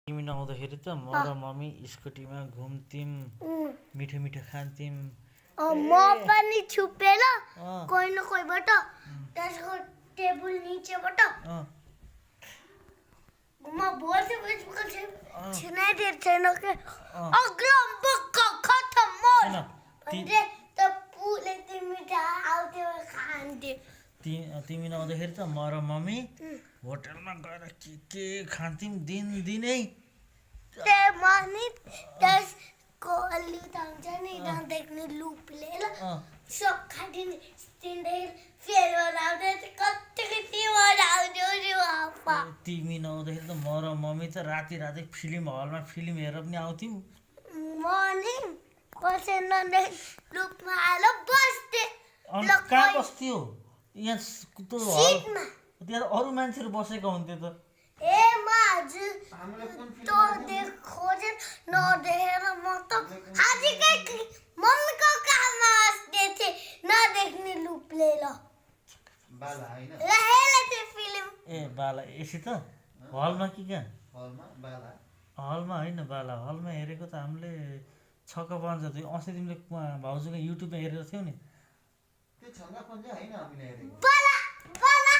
तिमी नआउँदाखेरि त म र मम्मी स्कुटीमा घुम्थ्यौँ, मिठो मिठो खान्थ्यौँ। म पनि छुपेर कोही न कोहीबाट त्यसको टेबल निचेबाट म बोल्छु छिनाइदिएको छैन के अग्रम बक्क खतम मोर भन्थे त पुले तिमी त आउँथ्यौ खान्थ्यौ। तिमी नआउँदाखेरि त म र मम्मी होटलमा गएर के खान्थ्यौँ दिनदिनै। मनी त्यसको अलि हुन्छ नि नदेख्ने लुपले सब खाइदिने फेरि बनाउँदै कति मजा आउँथ्यो नि बाबा। तिमी नआउँदाखेरि त म र मम्मी त राति राति फिल्म हलमा फिल्म हेरेर पनि आउँथ्यौँ। मर्निङ कसै नदेख्ने लुपमा आएर बस्थे। कहाँ बस्थ्यो? यहाँ त्यहाँ अरू मान्छेहरू बसेको हुन्थ्यो त। हजुर खोजेर नदेखेर म त आजकै मम्मीको काममा बस्दै थिएँ नदेख्ने लुपले फिल्म। बाला यसै त हलमा कि कहाँ? हलमा होइन बाला हलमा हेरेको त हामीले छक्का पाँच थियो। अस्ति तिमीले भाउजूको युट्युबमा हेरेको थियौ नि। बाला बाला